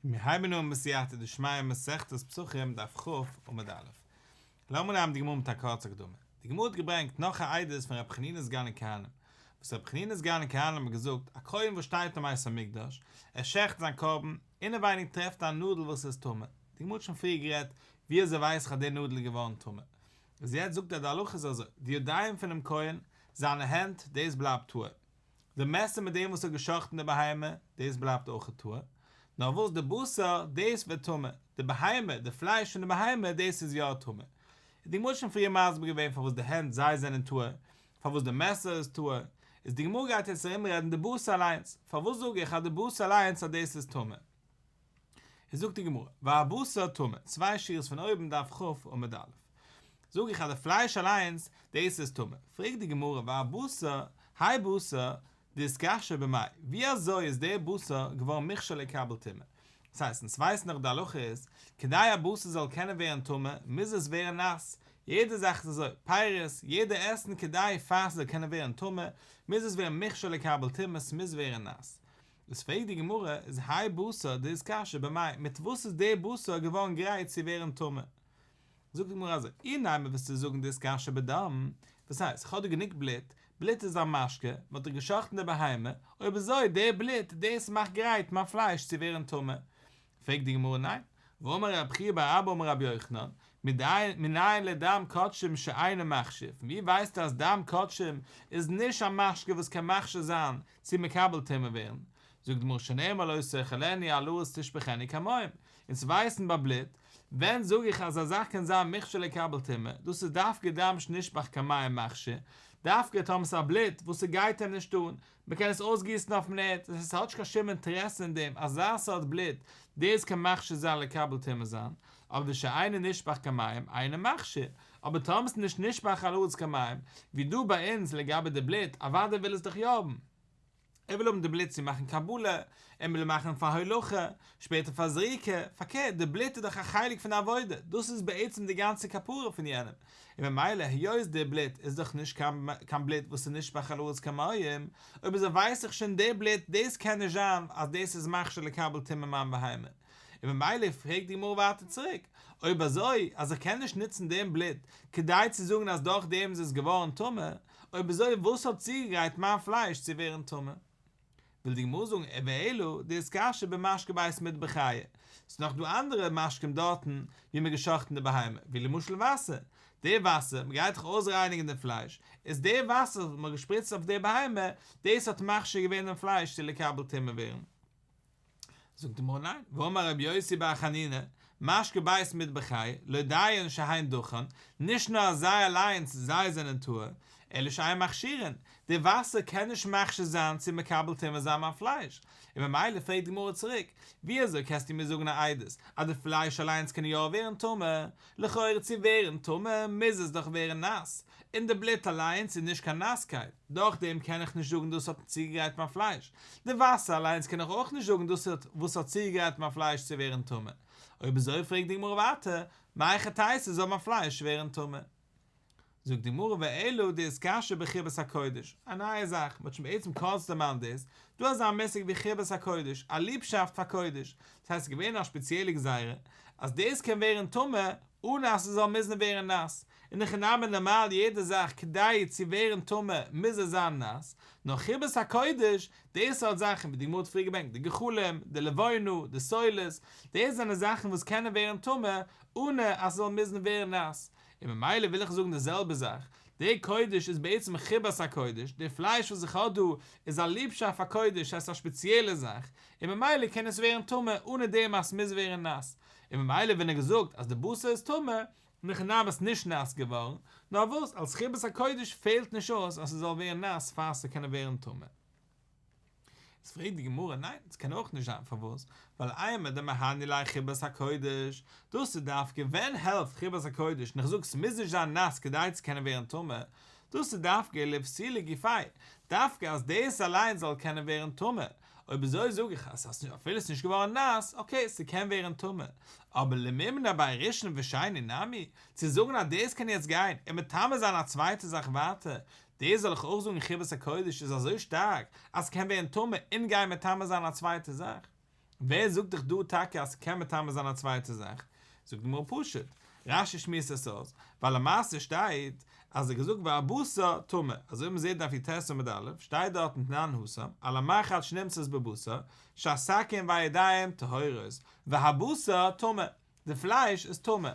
מיר הייבן אן בסייעתא דשמיא מסכת פסחים דף כ עמוד א'. לאמיר נעמען די גמרא מיט א קורצע הקדמה. די גמרא האט געברענגט נאך א עדות פון רבי חנינא סגן הכהנים, וואס רבי חנינא סגן הכהנים האט געזאגט, א כהן וואס שטייט אין בית המקדש, ער שעכט זיין קרבן, אינעווייניג טרעפט ער א נאדל וואס איז טמא. די גמרא האט שוין פריער גערעדט, ווי אזוי ווייס איך אז די נאדל איז געווארן טמא? איז יעצט זאגט ער די הלכה איז אזוי, די ידיים פונעם כהן, זיינע הענט, דאס בלייבט טהור. די מעסער מיט דעם וואס האט געשאכטן די בהמה, דאס בלייבט אויך טהור, נאר וואס די בשר, דאס ווערט טמא, די בהמה, די פלייש פון די בהמה, דאס איז יא טמא. איז די גמרא שוין פריער מסביר געווען פארוואס די הענט זיי זענען טהור, פארוואס די מעסער איז טהור, איז די גמרא גייט יעצט ארומרעדן די בשר אליינס, פארוואס זאג איך אז די בשר אליינס אז דאס איז טמא. איז זאגט די גמרא, והבשר טמא, צוויי שורות פון אויבן דף כ עמוד א', זאג איך אז די פלייש אליינס, דאס איז טמא, פרעגט די גמרא, והבשר, האי בשר, דאיתכשר במאי, ווי אזוי איז דער בשר געווארן מוכשר לקבל טומאה? דאס הייסט, אונז ווייסן דאך די הלכה איז, כדי א בשר זאל קענען ווערן טמא, מוז עס ווערן נאס, יעדע זאך איז אזוי, פירות, יעדע עסן כדי פאר ס'זאל קענען ווערן טמא, מוז עס ווערן מוכשר לקבל טומאה, ס'מוז ווערן נאס. איז פרעגט די גמרא, איז האי בשר דאיתכשר במאי, מיט וואס איז דער בשר געווארן גרייט צו ווערן טמא? זאגט די גמרא אזוי, אי נימא וועסטו זאגן דאיתכשר בדם, וואס הייסט, איך האב דא גענוג בלוט, בלוט איז א משקה, מען האט דאך גע'שחט'ן די בהמה, אויב אזוי דער בלוט, דאס מאכט גרייט מיין פלייש צו ווערן טמא. פרעגט די גמרא, ניין, והאמר רב חייא בר אבא אמר רבי יוחנן, מנין לדם קדשים שאינו מכשיר, פון ווי ווייסטו אז דם קדשים איז נישט א משקה וואס קען מכשיר זיין צו מקבל טומאה ווערן, זאגט די גמרא שנאמר לא תאכלנו על הארץ תשפכנו כמים, אונז ווייסן ביי בלוט, ווען זאג איך אז א זאך קען זיין מוכשר לקבל טומאה, דאס איז דווקא דם שנשפך כמים מכשיר, דווקא טאמער ס'איז א בלוט וואס ס'גייט אים נישט אן, מ'קען עס אויסגיסן אויפן ערד, עס האט נישט קיין שום אינטערעסע אין דעם, אזא סארט בלוט, דאס קען מכשיר זיין לקבל טומאה זיין, אבער ושאינו נשפך כמים אינו מכשיר, אבער טאמער ס'איז נישט נשפך על הארץ כמים, ווי דא ביי אונז לגבי די בלוט, אוודאי וויל עס דאך יא האבן. ער וויל האבן די בלוט צו מאכן קבלה, ער וויל מאכן פאר הולכה, שפעטער פאר זריקה, פארקערט די בלוט איז דאך א חלק פון די עבודה, דאס איז בעצם די גאנצע כפרה פון יענעם, און ממילא היות די בלוט איז דאך נישט קיין בלוט וואס איז נשפך על הארץ כמים, אויב אזוי ווייס איך שוין די בלוט, דאס קען נישט זיין אז דאס איז מכשיר לקבל טומאה מיין בהמה. און ממילא פרעגט די גמרא ווייטער צוריק, אויב אזוי אז איך קען נישט נוצן דעם בלוט כדי צו זאגן אז דורך דעם איז עס געווארן טמא, אויב אזוי וואס האט צוגעגרייט מיין פלייש צו ווערן טמא? וויל די גמרא זאגן ואלא דאיתכשר במשקה בית מטבחיא, ס'איז נאך דא אנדערע משקים דארטן ווי מ'האט גע'שחט'ן די בהמה, ווי למשל וואסער, די וואסער, מ'גייט דאך אויסרייניגן די פלייש, איז די וואסער וואס מ'האט געשפריצט אויף די בהמה, דאס האט מכשיר געווען דעם פלייש צו לקבל טומאה ווערן. זאגט די גמרא ניין, והאמר רבי יוסי בר חנינא, משקה בית מטבחיא, לא דיין שהן דכן, נישט נאר אז זיי אליינס זיי זענען טהור, אלא שאין מכשירין, די וואסער קען נישט מכשיר זיין צו מקבל טומאה זיין מיין פלייש, און ממילא פרעגט די גמרא צוריק, ווי אזוי קענסטו מיר זאגן א עדות אז די פלייש אליינס קען יא ווערן טמא, לכאורה צו ווערן טמא מוז עס דאך ווערן נאס, און די בלוט אליינס איז נישט קיין נאסקייט, דורך דעם קען איך נישט זאגן דאס האט צוגעגרייט מיין פלייש, די וואסער אליינס קען איך אויך נישט זאגן דאס האט וואס האט צוגעגרייט מיין פלייש צו ווערן טמא, אויב אזוי פרעגט די גמרא ווייטער, מהיכי תיתי זאל מיין פלייש ווערן טמא? זאגט די גמרא ואלא דאיתכשר בחיבת הקודש, א נייע זאך, מ'האט שוין בעצם קורץ דערמאנט דאס, דא אזא מושג ווי חיבת הקודש, א ליבשאפט פאר קודש, דאס הייסט ס'איז געווען א שפעציעלע גזירה אז דאס קען ווערן טמא אן אז ס'זאל מוזן ווערן נאס, אין הכי נמי נארמאל יעדע זאך כדי צו ווערן טמא מוז עס זיין נאס, נאר חיבת הקודש, די סארט זאכן ווי די גמרא האט פריער געברענגט די גחלים, די לבונה, די סולת, דאס זענען זאכן וואס קענען ווערן טמא אנע אז ס'זאל מוזן ווערן נאס, און ממילא וויל איך זאגן די זעלבע זאך, די קודש איז בעצם חיבת הקודש, די פלייש וואס איך האב דא איז א ליבשאפט פאר קודש, ס'הייסט א שפעציעלע זאך, און ממילא קען עס ווערן טמא אנע דעם אז ס'מוז ווערן נאס, און ממילא ווען ער געזאגט אז די בשר איז טמא, אין הכי נמי ס'איז נישט נאס געווארן, נאר וואס, אלס חיבת הקודש פעלט נישט אויס אז ס'זאל ווערן נאס פאר ס'זאל קענען ווערן טמא. איז פרעגט די גמרא, ניין, ס'קען אויך נישט זיין, פארוואס? ווייל אימר דמהניא ליה חיבת הקודש, דאס איז דווקא ווען העלפט חיבת הקודש, און איך זאג ס'מוז נישט זיין נאס כדי צו קענען ווערן טמא, דאס איז דווקא לאיפסולי גופיה, דווקא אז דאס אליינס זאל קענען ווערן טמא, אויב אזוי זאג איך אז אפילו ס'נישט געווארן נאס, אקעי, ס'קען ווערן טמא, אבער למימנא ביה ראשון ושני נמי, צו זאגן אז דאס קען יעצט גיין און מטמא זיין א צווייטע זאך ווייטער, דאס זאל איך אויך זאגן חיבת הקודש איז אזוי שטארק אז ס'קען ווערן טמא און גיין מטמא זיין א צווייטע זאך? ווער זאגט דיך דא טאקע אז ס'קען מטמא זיין א צווייטע זאך? זאגט די גמרא פשוט, רש"י שמועסט עס אויס, ווייל למעשה שטייט אז ער האט געזאגט והבשר טמא, אזוי ווי מ'זעט דף י"ט עמוד א', שטייט דארטן תנן התם, על המחט שנמצאת בבשר, שהסכין והידיים טהורות, והבשר טמא, די פלייש איז טמא.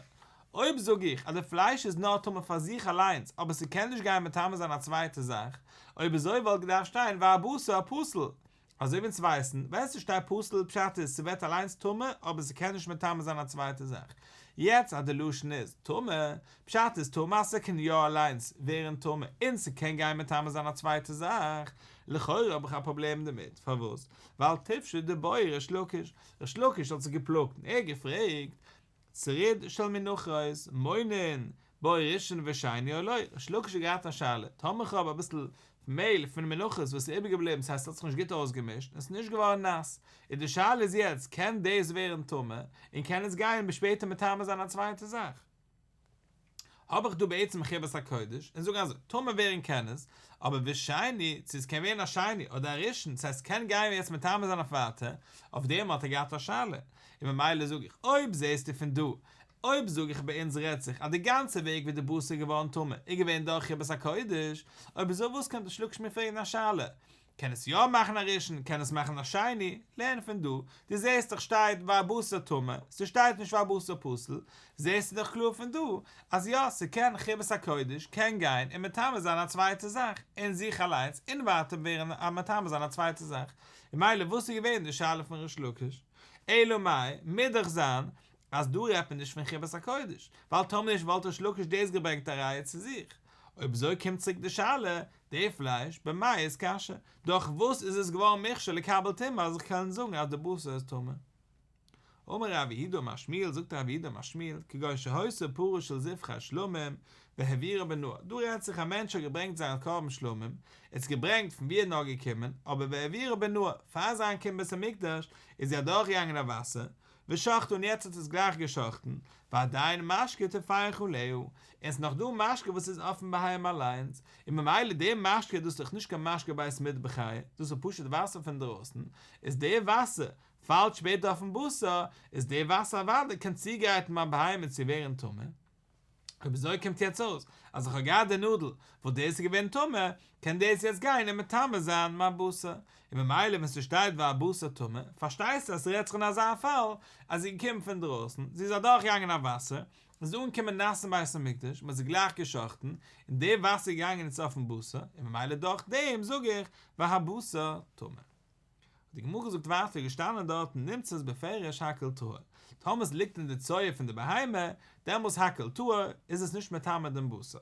אויב זאג איך אז די פלייש איז נאר טמא פאר זיך אליינס אבער ס'קען נישט גיין מטמא זיין א צווייטע זאך, אויב אזוי וואלט געדארפט שטיין והבשר פסול, אזוי ווי אונז ווייסן, ווען ס'שטייט פסול פשט איז ס'ווערט אליינס טמא אבער ס'קען נישט מטמא זיין א צווייטע זאך. יעצט אז די לשון איז טמא, פשט איז טמא אז ס'קען יא אליינס ווערן טמא און ס'קען גיין מטמא זיין א צווייטע זאך, לכאורה האב איך א פראבלעם דערמיט, פארוואס? ווייל תיפשוט דבעי ריש לקיש, ריש לקיש האט זיך געפלאגט און ער האט געפרעגט, צריד של מנחות, מונין בו ראשון ושני או לא, ריש לקיש האט געהאט א שאלה, טאמער כ'האב אביסל מעהל פון מנחות וואס איז איבערגעבליבן ס'הייסט ס'האט זיך נישט גוט אויסגעמישט און ס'איז נישט געווארן נאס, איז די שאלה איז יעצט קען דאס ווערן טמא און קען עס גיין שפעטער מטמא זיין א צווייטע זאך? האב איך דא בעצם חיבת הקודש און זאגן אזוי, טמא ווערן קען עס, אבער ושני, צו עס קען ווערן א שני אדער א ראשון, ס'הייסט ס'קען גיין יעצט מטמא זיין אויף ווייטער, אויף דעם האט ער געהאט א שאלה, און ממילא זאג איך, אויב זעסטו פון דא, אויב זאג איך ביי אונז רעדט זיך אז די גאנצע וועג ווי די בשר איז געווארן טמא איז געווען דורך חיבת הקודש, אויב אזוי וואס קומט ריש לקיש מיר פרעגן א שאלה, קען עס יא מאכן א ראשון, קען עס מאכן א שני, לערן פון דא, דו זעסט דאך שטייט והבשר טמא, ס'שטייט נישט והבשר פסול, זעסטו דאך קלאר פון דא אז יא ס'קען חיבת הקודש קען גיין און מטמא זיין א צווייטע זאך אין זיך אליינס און ווייטער ווערן א מטמא זיין א צווייטע זאך, און ממילא וואס איז געווען די שאלה פון ריש לקיש? אלא מאי, מוז דאך זיין אז דא רעדט מען נישט פון חיבת הקודש, ווייל טאמער נישט וואלט ריש לקיש דאס געברענגט א ראיה צו זיך, אויב אזוי קומט צוריק די שאלה, די פלייש, במאי איתכשר, דורך וואס איז עס געווארן מוכשר לקבל טומאה אז איך קען זאגן אז די בשר איז טמא? אמר רב יהודה אמר שמואל, זאגט רב יהודה אמר שמואל, כגון שהיתה פרה של זבחי שלמים והעבירה בנהר, דא רעדט זיך א מענטש האט געברענגט זיין קרבן שלמים, ער האט עס געברענגט פון ווי ער איז נאר געקומען, אבער והעבירה בנהר, פאר זיין קומען בית המקדש איז זי אדורכגעגאנגען א וואסער, ושחטה און יעצט האט עס גלייך געשחטן, ועדיין משקה טופח עליה, און ס'איז נאך דא משקה וואס איז אויפן בהמה אליינס, און ממילא די משקה דאס איז דאך נישט קיין משקה בית מטבחיא, דאס איז פשוט וואסער פון דרויסן, איז די וואסער פאלט שפעטער אויפן בשר, איז די וואסער אוודאי קען צוגרייטן מיין בהמה צו ווערן טמא. אויב אזוי קומט יעצט אויס אז איך האב געהאט די נאדל וואס דאס איז געווען טמא, קען דאס יעצט גיין און מטמא זיין מיין בשר, און ממילא ווען ס'שטייט והבשר טמא, פארשטייסטו אז ס'רעדט זיך אין אזא פאל אז זי איז געקומען פון דרויסן, זי איז אדורכגעגאנגען א וואסער, איז אנגעקומען נאס אין בית המקדש, מ'האט זי גלייך גע'שחט'ן, און די וואסער איז געגאנגען יעצט אויפן בשר, און ממילא דורך דעם זאג איך והבשר טמא. האט די גמרא געזאגט ווייטער געשטאנען דארטן נמצאת בפרש הכל טהור, טאמער עס ליגט אין די צואה פון די בהמה, דעמאלס הכל טהור, איז עס נישט מטמא דעם בשר.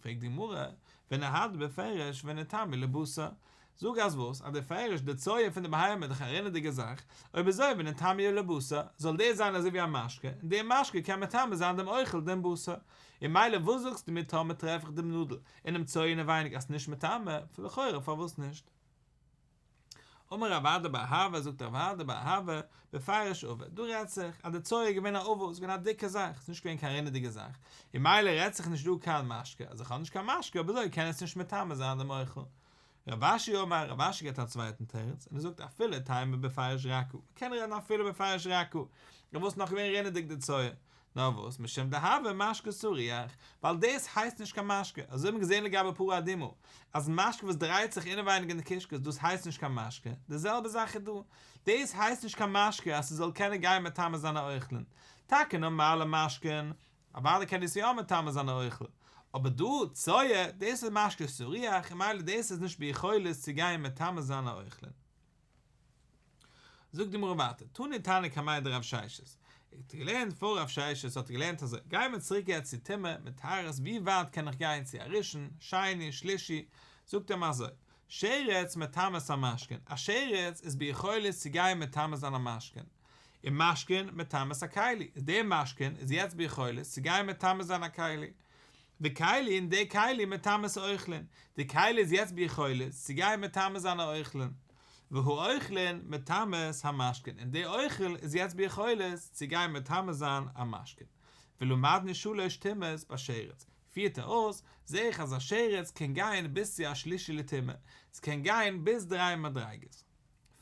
פרעגט די גמרא, וניהדר בפרש וניטמי לבשר, זאג אז וואס, אז די פרש, די צואה פון די בהמה איז דאך א רינעדיגע זאך, אויב אזוי וניטמייה לבשר, זאל דאס זיין אזוי ווי א משקה, און די משקה קען מטמא זיין דעם אוכל דעם בשר. און ממילא וואס זאגסטו מיר טאמער טרעף איך דעם נאדל אינעם צואה אינעווייניג אז ס'נישט מטמא, לכאורה פארוואס נישט? אמר רב אדא בר אהבה, זאגט רב אדא בר אהבה, בפרש עבה, דא רעדט זיך אז די צואה איז געווען א עבה, ס'איז געווען א דיקע זאך, ס'איז נישט געווען קיין רינעדיגע זאך, און ממילא רעדט זיך נישט דא קיין משקה, אז איך האב נישט קיין משקה אויב אזוי קען עס נישט מטמא זיין דעם אוכל. רב אשי אמר, רב אשי געבט א צווייטן תירוץ, און ער זאגט אפילו תימא בפרש רכה, מ'קען רעדן אפילו בפרש רכה, און וואס נאך געווען רינעדיג די צואה, נאר וואס, משום דהוי משקה סרוח, ווייל דאס הייסט נישט קיין משקה, אזוי האט מען געזען לגבי פרה אדומה, אז משקה וואס דרייט זיך אינעווייניג אין די קישקעס דאס הייסט נישט קיין משקה, די זעלבע זאך איז דא, דאס הייסט נישט קיין משקה אז ס'זאל קענען גיין מטמא זיין א אוכלין, טאקע נארמאלע משקין, אוודאי קען דאס יא מטמא זיין א אוכל, אבער דא, צואה, דאס איז משקה סרוח, און ממילא דאס איז נישט ביכולת צו גיין מטמא זיין א אוכלין. זאגט די גמרא ווייטער, תני תנא קמיה דרב ששת, ער האט געלערנט פאר רב ששת האט ער געלערנט אזוי, גייען מיר צוריק יעצט צו טומאה מיט טהרות ווי ווייט קען איך גיין צו א ראשון, שני, שלישי, זאגט ער אים אזוי, שרץ מטמא את המשקין, א שרץ איז ביכולת צו גיין מטמא זיין א משקין, און משקין מטמא את הכלי, איז דער משקין איז יעצט ביכולת צו גיין מטמא זיין א כלי, וכלי און די כלי מטמא את האוכלין, די כלי איז יעצט ביכולת צו גיין מטמא זיין א אוכלין, והאוכלין מטמא את המשקין, און די אוכל איז יעצט ביכולת צו גיין מטמא זיין א משקין, ולמדנו שלש טומאות בשרץ, פירט ער אויס, זעה איך אז א שרץ קען גיין ביז צו א שלישי לטומאה, ס'קען גיין ביז דריי מדריגות.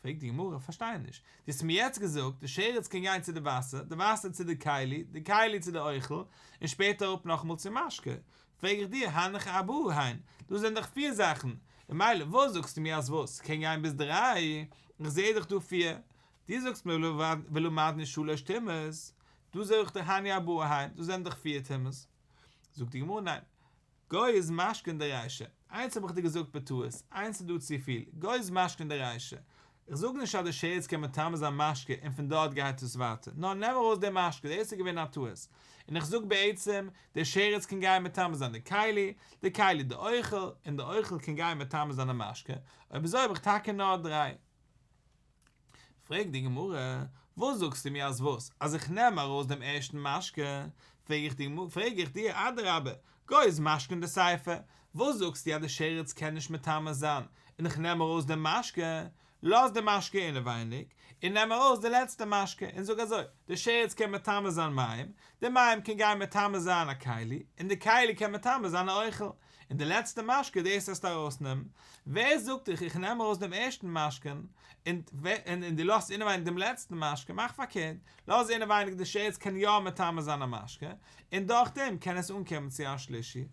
פרעגט די גמרא, פארשטיי נישט, דו האסט מיר יעצט געזאגט, די שרץ קען גיין צו די וואסער, די וואסער צו די כלי, די כלי צו די אוכל, און שפעטער אראפ נאכאמאל צו משקה. פרעג איך דיר, הנך ארבעה הן, דאס זענען דאך פיר זאכן, ממילא וואס זאגסטו מיר אז וואס, ס'קען גיין ביז דריי, איך זעה דאך דא פיר, דו זאגסט מיר ולמדנו שלש טומאות, דא זעה איך דאך הני ארבעה הן, דאס זענען דאך פיר טומאות. זאגט די גמרא ניין, גוז משקין דרישא, איינס האב איך דיר געזאגט בטעות, איינס איז דא צופיל, גוז משקין דרישא, איך זאג נישט אז די שרץ קען מטמא זיין משקה און פון דארט גייט עס ווייטער, נאר נעם ארויס די משקה, דאס איז געווען א טעות, און איך זאג בעצם, די שרץ קען גיין מטמא זיין די כלי, די כלי די אוכל, און די אוכל קען גיין מטמא זיין די משקה, אויב אזוי האב איך טאקע נאר דריי. פרעגט די גמרא, וואס זאגסטו מיר אז וואס? אז איך נעם ארויס דעם ערשטן משקה? פרעג איך דיר, אדרבה, גוז משקין דסיפא, וואס זאגסטו אז די שרץ קען נישט מטמא זיין, און איך נעם ארויס דעם משקה? לאז די משקה אינעווייניג, און נעם ארויס די לעצטע משקה, און זאג אזוי, די שרץ קען מטמא זיין מים, די מים קען גיין מטמא זיין א כלי, און די כלי קען מטמא זיין א אוכל, און די לעצטע משקה דאס וועסטו ארויסנעמען, ווער זאגט דיך איך נעם ארויס דעם ערשטן משקין, און און דו לאזט אינעווייניג דעם לעצטן משקה, מאך פארקערט, לאז אינעווייניג די שרץ קען יא מטמא זיין א משקה, און דורכדעם קען עס אנקומען צו א שלישי.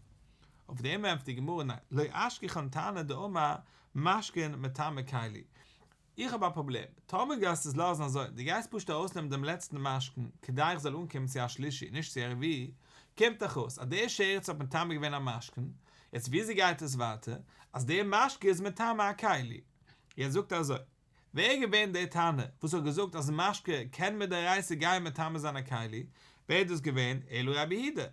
אויף דעם ענטפערט די גמרא ניין, לא אשכחן תנא דאמר משקין מטמא כלי, איך האב א פראבלעם, טאמער גייסטו עס לאזן אזוי, דו גייסט פשוט ארויסנעמען דעם לעצטן משקין כדי איך זאל אנקומען צו א שלישי נישט צו א רביעי, קומט דאך אויס אז דער שרץ האט מטמא געווען א משקין, יעצט וויאזוי גייט עס ווייטער אז דער משקה איז מטמא א כלי? יעצט זאגט ער אזוי, ווער איז געווען דער תנא וואס האט געזאגט אז משקה קען מדאורייתא גיין מטמא זיין א כלי, ווער איז דאס געווען? אלא רבי יהודה,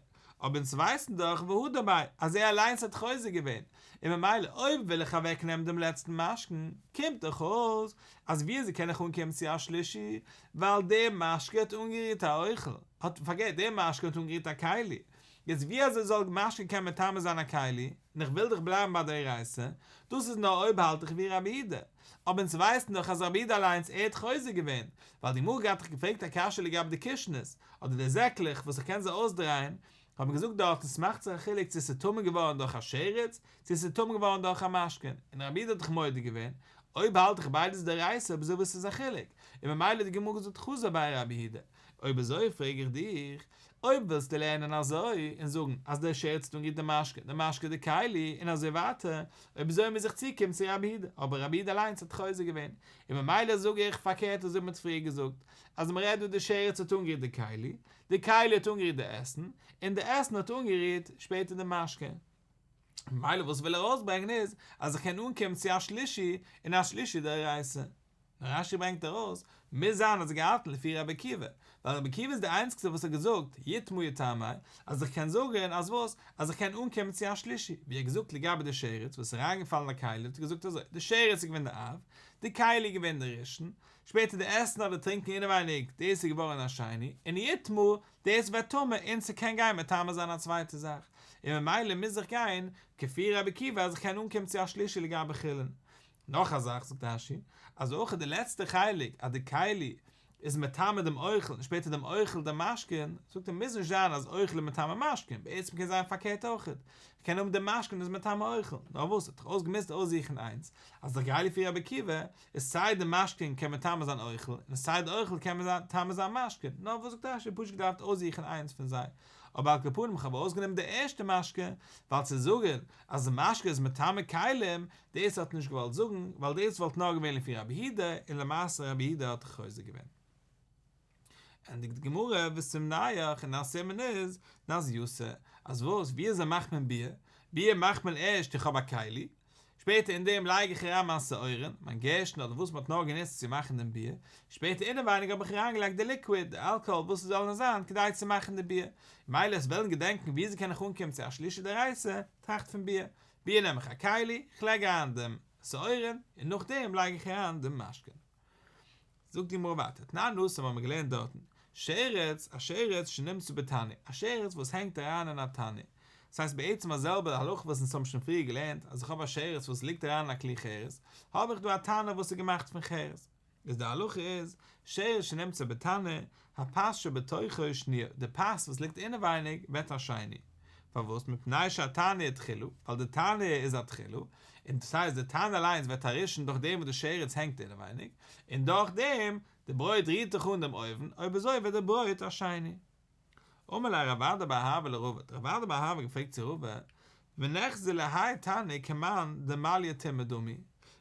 אבער אונז ווייסן דאך והדר ביה אז ער אליינס האט חוזר געווען, און ממילא אויב וויל איך אוועק נעמען דעם לעצטן משקין, קומט דאך אויס אז ווי אזוי קען איך אנקומען צו א שלישי, ווייל דער משקה האט אנגערירט א אוכל, האט, פארקערט, דער משקה האט אנגערירט א כלי, יעצט ווי אזוי זאל משקה קענען מטמא זיין א כלי, און איך וויל דאך בלייבן ביי דאורייתא, דאס איז נאר אויב האלט איך ווי רבי יהודה, אבער אונז ווייסן דאך אז רבי יהודה אליינס ער האט חוזר געווען, ווייל די גמרא האט דאך געפרעגט א קשיא לגבי די קישנעס, אדער די זעקלעך וואס איך קען זיי אויסדרייען, האט מען געזאגט דארטן ס'מאכט זיך א חילוק צו ס'איז טמא געווארן דורך א שרץ, צו ס'איז טמא געווארן דורך א משקין, און רבי יהודה האט דאך מודה געווען, אויב האלט איך ביידע איז דאורייתא אויב אזוי וואס איז א חילוק, און ממילא האט די גמרא געזאגט חזר ביה רבי יהודה, אויב אזוי פרעג איך דיך, אויב ווילסטו לערנען אזוי און זאגן אז דער שרץ האט אנגערירט די משקה, די משקה די כלי, און אזוי ווייטער, אויב אזוי מוז איך צוקומען צו רבי יהודה, אבער רבי יהודה אליינס האט חוזר געווען, און ממילא זאג איך פארקערט אזוי ווי מען האט פריער געזאגט, אז מען רעדט דא די שרץ האט אנגערירט די כלי, די כלי האט אנגערירט די עסן, און די עסן האט אנגערירט שפעטער די משקה. ממילא וואס וויל ער ארויסברענגען איז, אז איך קען אנקומען צו א שלישי, און א שלישי דאורייתא. נאר רש"י ברענגט ארויס, מוז זיין אז ער האט געהאלטן לפי רבי עקיבא, ווייל רבי עקיבא איז דער איינציגסטער וואס האט געזאגט, יטמא יטמא, אז איך קען זאגן אז וואס? אז איך קען אנקומען צו א שלישי, ווי ער האט געזאגט לגבי די שרץ וואס איז אריינגעפאלן אין א כלי, האט ער געזאגט אזוי, די שרץ איז געווען די אב, די כלי איז געווען די ראשון, שפעטער די עסן אדער טרינקען אינעווייניג, דאס איז געווארן א שני, און יטמא, דאס ווערט טמא און ס'קען גיין מטמא זיין א צווייטע זאך, און ממילא מוז איך גיין כפי רבי עקיבא אז איך קען אנקומען צו א שלישי לגבי חולין. נאך א זאך זאגט רש"י, אז אויך די לעצטע חלק אז די כלי איז מטמא דעם אוכל און שפעטער דעם אוכל דעם משקין, זאגט ער מוז נישט זיין אז אוכל איז מטמא משקין, בעצם קען זיין פארקערט אויך, כ'קען האבן די משקין איז מטמא אוכל, נאר וואס האט איך אויסגעמוזט אויסזוכן איינס, אז איך גיי לפי רבי עקיבא, איז סיי די משקין קען מטמא זיין אוכל, און סיי די אוכל קען מטמא זיין משקין, נאר וואס זאגט רש"י פשוט געדארפט אויסזוכן איינס פון זיי, אבער על כל פנים כ'האב אויסגענומען די ערשטע משקה, ווייל צו זאגן אז משקה איז מטמא כלים, דאס האט נישט געוואלט זאגן, ווייל דאס וואלט נאר געווען לפי רבי יהודה, און למעשה רבי יהודה האט חוזר געווען. ענדיגט די גמרא וסימניך און א סימן איז נסייתא, אז וואס, ווי אזוי מאכט מען ביר? ביר מאכט מען ערשט איך האב א כלי, שפעטער אין דעם לייג איך אריין מיין שעורים, מיין גערשטן אדער וואס מען האט נאר גענוצט צו מאכן דעם ביר, שפעטער אינעווייניג האב איך אריינגעלייגט די ליקוויד, די אלקאהאל, וואס עס זאל נאר זיין, כדי צו מאכן די ביר. מילא עסט וועלן געדענקן ווי אזוי קען איך אנקומען צו א שלישי דאורייתא, טראכט פון ביר. ביר נעם איך א כלי, איך לייג אריין דעם שעורים, און נאכדעם לייג איך אריין דעם משקה. זאגט די גמרא ווייטער, תנן התם האבן מיר געלערנט דארטן, שרץ, א שרץ שנמצא בתנור, א שרץ וואס הענגט אריין אין א תנור, דאס הייסט בעצם א זעלבע הלכה וואס אונז האבן שוין פריער געלערנט, אז איך האב א שרץ וואס ליגט אריין אין א כלי חרס, האב איך דא א תנור וואס איז געמאכט פון חרס. איז די הלכה איז, שרץ שנמצא בתנור, הפת שבתוכו שניה, די פת וואס ליגט אינעווייניג ווערט א שני. פארוואס? מפני שהתנור תחילה, ווייל די תנור איז א תחילה, און דאס הייסט די תנור אליינס ווערט א ראשון דורך דעם וואס די שרץ הענגט אינעווייניג, און דורך דעם די ברויט רירט זיך אן דעם אויוון, אויב אזוי ווערט די ברויט א שני. אמר ליה רב אדא בר אהבה לרבא, האט רב אדא בר אהבה געפרעגט צו רבא, ונחזי להאי תנור כמאן דמליא טומאה דמי,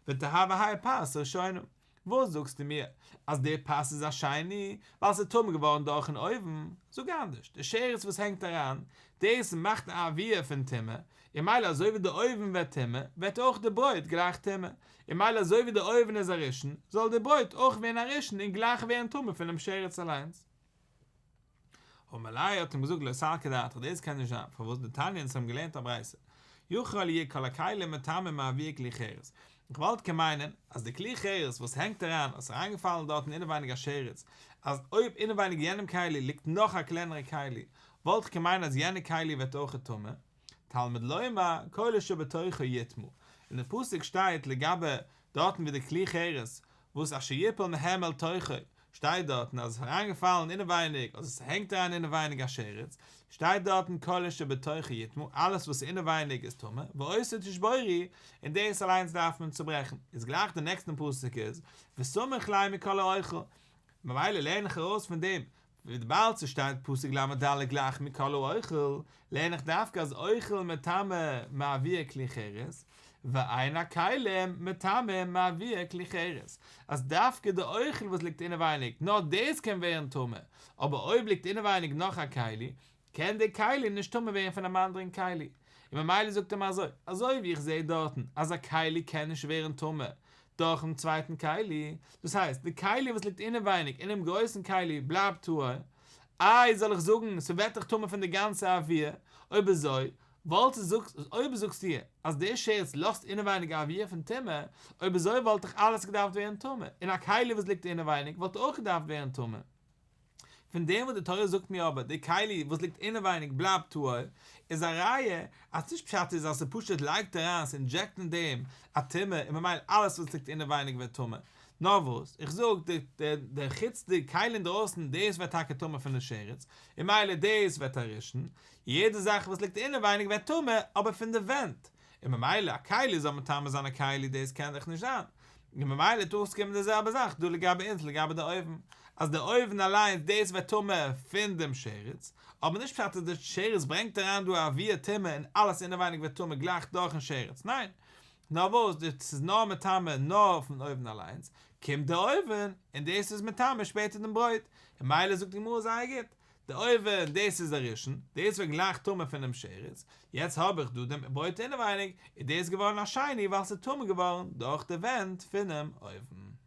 ותהוי האי פת ראשונה, וואס זאגסטו מיר אז די פת איז א שני ווייל ס'איז טמא געווארן דורכן אויוון? זאג אנדערש, די שרץ וואס הענגט אריין, דאס מאכט א אוויר פון טומאה, און מילא אזוי ווי די אויוון ווערט טמא, ווערט אויך די ברויט גלייך טמא, און מילא אזוי ווי די אויוון איז א ראשון, זאל די ברויט אויך ווערן א ראשון און גלייך ווערן טמא פונעם שרץ אליינס. אמר ליה האט אים געזאגט לא סלקא דעתך דאס קען נישט זיין, פארוואס דתניא אונז האבן געלערנט א ברייתא, יכול יהו כל הכלים מטמאים מאוויר כלי חרס, איך וואלט קען מיינען אז די כלי חרס וואס הענגט אריין אז ס'איז אריינגעפאלן דארטן אינעווייניג א שרץ, אז אויב אינעווייניג יענעם כלי ליגט נאך א קלענערע כלי, וואלט איך קען מיינען אז יענע כלי ווערט אויכעט טמא, תלמוד לומר כל אשר בתוכו יטמא, אין די פסוק שטייט לגבי דארטן ווי די כלי חרס וואס אשר יפול מהם אל תוכו, שטייט דארטן אז עס איז אריינגעפאלן אינעווייניג אדער עס הענגט אריין אינעווייניג א שרץ, שטייט דארטן כל אשר בתוכו יטמא, אלעס וואס איז אינעווייניג איז טמא, ואותו תשבורו, און דאס אליינס דארף מען צוברעכן, איז גלייך די נעקסטן פסוק איז, וסמוך ליה מכל האוכל, ממילא לערן איך ארויס פון דעם וויבאלד ס'שטייט פסוק ל"ד גלייך מכל האוכל, לערן איך דווקא אז אוכל מטמא מאוויר כלי חרס, ואין הכלים מטמאים מאוויר כלי חרס, אז דווקא די אוכל וואס ליגט אינעווייניג, נאר דאס קען ווערן טמא, אבער אויב ליגט אינעווייניג נאך א כלי, קען די כלי נישט טמא ווערן פונעם אנדערן כלי, און ממילא זאגט אים אזוי, אזוי ווי איך זעה דארטן אז א כלי קען נישט ווערן טמא דורכן צווייטן כלי, דאס הייסט, די כלי וואס ליגט אינעווייניג אינעם גרויסן כלי בלייבט טהור, איי זאל איך זאגן ס'ווערט דאך טמא פון די גאנצע אוויר, אויב אזוי וואלט אויב זאגסטו אז די שרץ לאזט אינעווייניג א אוויר פון טומאה, אויב אזוי וואלט דאך אלעס געדארפט ווערן טמא, און א כלי וואס ליגט אינעווייניג וואלט אויך געדארפט ווערן טמא. פון דעם וואס די תורה זאגט מיר אבער די כלי וואס ליגט אינעווייניג בלייבט טהור, איז א ראיה אז נישט פשט איז אז ס'פשוט לייגט אריין ס'אינדזשעקט אין דעם א טומאה און ממילא אלעס וואס ליגט אינעווייניג ווערט טמא, נאר וואס איך זאג די די חוץ די כלי אינדרויסן דאס ווערט טאקע טמא פון די שרץ און ממילא דאס ווערט א ראשון, יעדע זאך וואס ליגט אינעווייניג ווערט טמא אבער פון די ווענט, און ממילא א כלי זאל מטמא זיין א כלי דאס קען דאך נישט זיין, און ממילא טוט אויסקומען די זעלבע זאך דא לגבי אונז לגבי די אויוון, אז די אויוון אליינס דאס ווערט טמא פון דעם שרץ, אבער נישט פשט אז די שרץ ברענגט אריין דא א אוויר טומאה און אלעס אינעווייניג ווערט טמא גלייך דורכן שרץ, ניין, נאר וואס די ס'איז נאר מטמא נאר פון אויוון אליינס, קומט די אויוון און דאס איז מטמא שפעטער דעם ברויט, און ממילא זאגט די גמרא זייער גוט, די אויוון, דאס איז א ראשון, דאס ווערט גלייך טמא פונעם שרץ, יעצט האב איך דא דעם ברויט אינעווייניג, איז דאס געווארן א שני ווייל ס'איז טמא געווארן דורך די ווענט פונעם אויוון.